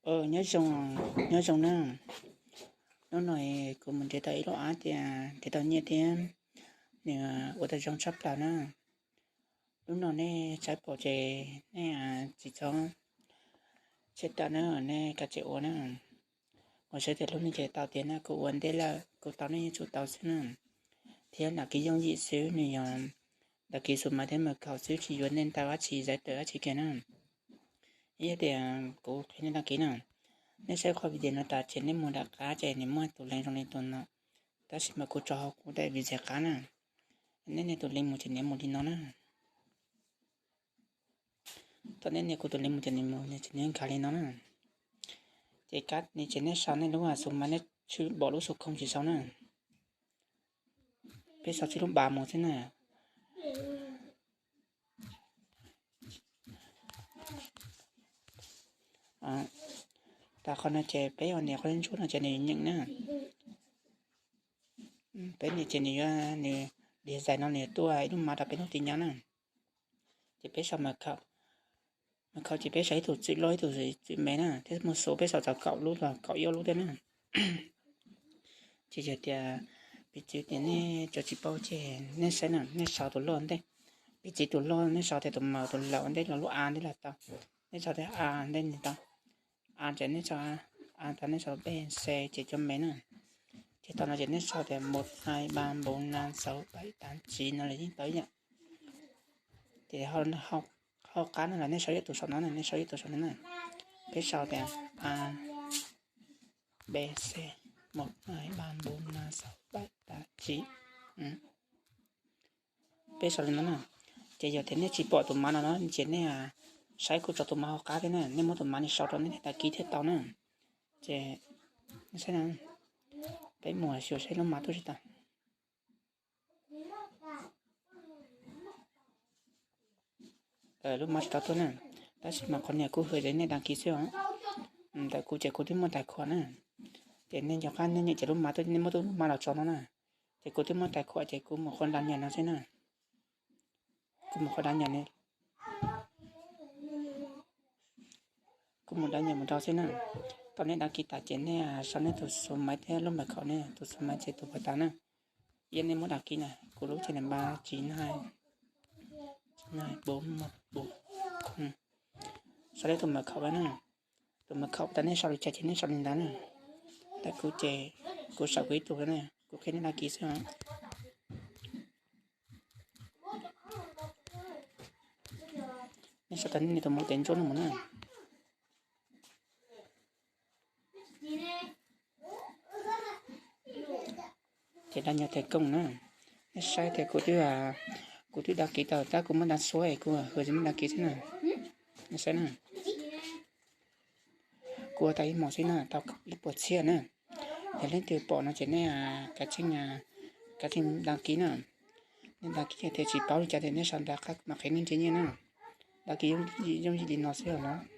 Nyob zoo, nyob zoo na. Hnub no kuv mus nrhiav tau ib lub app tias nrhiav tau nyiaj thiab nws ua tau zoo tshaj plaws na. Lub no nej saib pom ces nej tsis txhob tshem tawm na, nej kav tsij ua na. Ua saib tias lub no ces tau tiag na, kuv ua ntej lawm kuv tau nej yeej tsum tau xwb na. Thiab đăng ký yooj yim xwb, nws yog đăng ký số máy thiab mật khẩu xwb, tsis yuav nej ntawv dab tsi, giấy tờ dab tsi kiag na. Ib yam tias kuv qhia nej đăng ký na, nej saib qhov video no tas ces nej mus nram qab ces nws muaj tus link zoo li tus no, tab sis mas kuv tso hauv kuv daim video qab na. Nej nias tus link mus ces nws mus li no na. Thaum nej nias kuv tus link mus ces nws mus ces nws nkag li no na. Ces kab ni ces nej sau nej lub số máy, nej tsis pom lub số không tsis sau na. Peb sau tsib lub ba mus xwb na. Tas qhov no ces peb nias qhov ntsuab no ces nws nyeem na. Peb nias ces nws yuav, nws diav zais no nws tuaj ib lub map rau peb lub tin nhắn na. Ces peb sau mật khẩu, mật khẩu ces peb sau ib tug txwm loj ib tug txwm me na, thiab mus số peb sau txog kaum lub los kaum ib lub thiab na. Ces yog tias piv txwv tias nej tsis paub ces nej saib na, nej sau tus loj ntej, piv txwv tus loj nej sau tias tus màu tus laum ntej los lub a ntej los tau, nej sau tias a ntej nws tau, a ces nej sau a, tau nej sau B C ces cov me na. Ces tau no ces nej sau tias một hai ba bốn năm sáu bảy tám chín no los yeej tau ib yam. Ces hauv qab no los nej sau ib tus saum no na, nej sau ib tus saum no na. Peb sau tias a B C một hai ba bốn năm sáu bảy tám chín. Peb sau li no na. Ces yog tias nej tsis pom tus map no no ces nej saib kuv tso tus map hauv qab thiab na, nej muab tus map no sau rau nej thiaj đăng ký thiaj tau na. Ces saib, peb mus xyuas saib lub map tuaj tsis tau. Lub map tsis tau tuaj na, tab sis mas qhov niag kuv hais tias nej đăng ký xwb os. Ntawm kuv ces kuv twb muaj tài khoản na. Ces nej nco qab nej nyeem ces lub map tuaj, nej muab tus lub map los tso no na. Ces kuv twb muaj tài khoản ces kuv mus qhov đăng nhập no xwb na. Kuv mus qhov đăng nhập, kuv mus đăng nhập mus rau xwb na. Thaum nej đăng ký tas ces nej sau nej tus số máy thiab lub mật khẩu, nej tus số máy ces tus pha tas na. Ib nej muab đăng ký na, kuv lub ces nws npa chín hai, chín hai bốn một bốn. Sau nej tus mật khẩu na. Tus mật khẩu tas nej sau li cas ces nej sau li ntawd na. Ntawm kuv ces kuv sau kuv ib tug na, kuv qhia nej đăng ký xwb. Nej sau tas nej tus mos tes ntsuab no mus na. Ces đăng nhập thành công na. Nej saib tias kuv twb, kuv twb đăng ký tau tab kuv muab đăng suab es kuv hwm tsis muab đăng ký xwb na. Nej saib na. Kuv ua tau ib hmos xwb na, tau ib puas txhiab na. Yog leej twg pom no ces nej, kav tsij đăng ký na. Nej đăng ký tias tsis paub li cas ces nej sau nram qab mam qhia nej nrhiav nyiaj na. Đăng ký yooj yim li no xwb os.